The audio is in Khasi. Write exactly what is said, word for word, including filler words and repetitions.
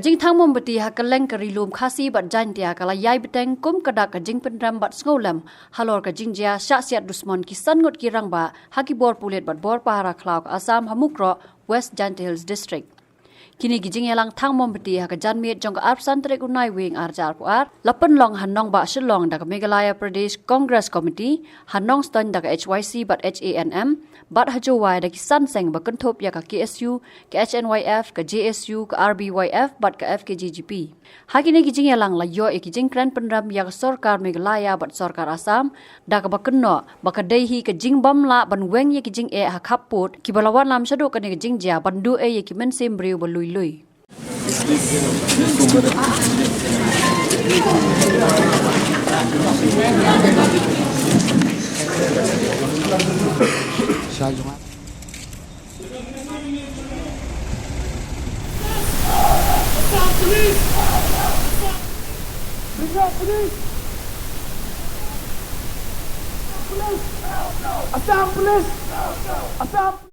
Jingthang mombati ha kylleng ka Ri Lum Khasi bad Jaintia ka la ïai bteng kum ka dak ka jingpynrem bad sngewlem halor ka jingjia shah siat dusmon ki san ngut ki rangbah ha ki bor pulit bad bor pahara khlaw ka Assam ha Mukroh, West Jaintia Hills District. Kine ki jingïalang thang mombati ha ka janmiet jong ka arphew san tarik u Naiwieng arhajar arphew ar la pynlong ha nongbah Shillong da ka Meghalaya Pradesh Congress Committee, ha Nongstoiñ da ka H Y C bad H A N M, bad ha Jowai da ki san seng ba kynthup ïa ka K S U, ka H N Y F, ka J S U, ka R B Y F bad ka F K J G P. Ha kine ki jingïalang la ïoh ïa ki jingkren pynrem ïa ka sorkar Meghalaya bad sorkar Assam, da kaba kynnoh ba ka dei hi ka jingbym lah ban weng ïa ki jingeh ha khappud kiba la wanlam shaduh kane ka jingjia ban duh ei ïa ki mynsiem briew ba lui lui. Assam Police! Assam!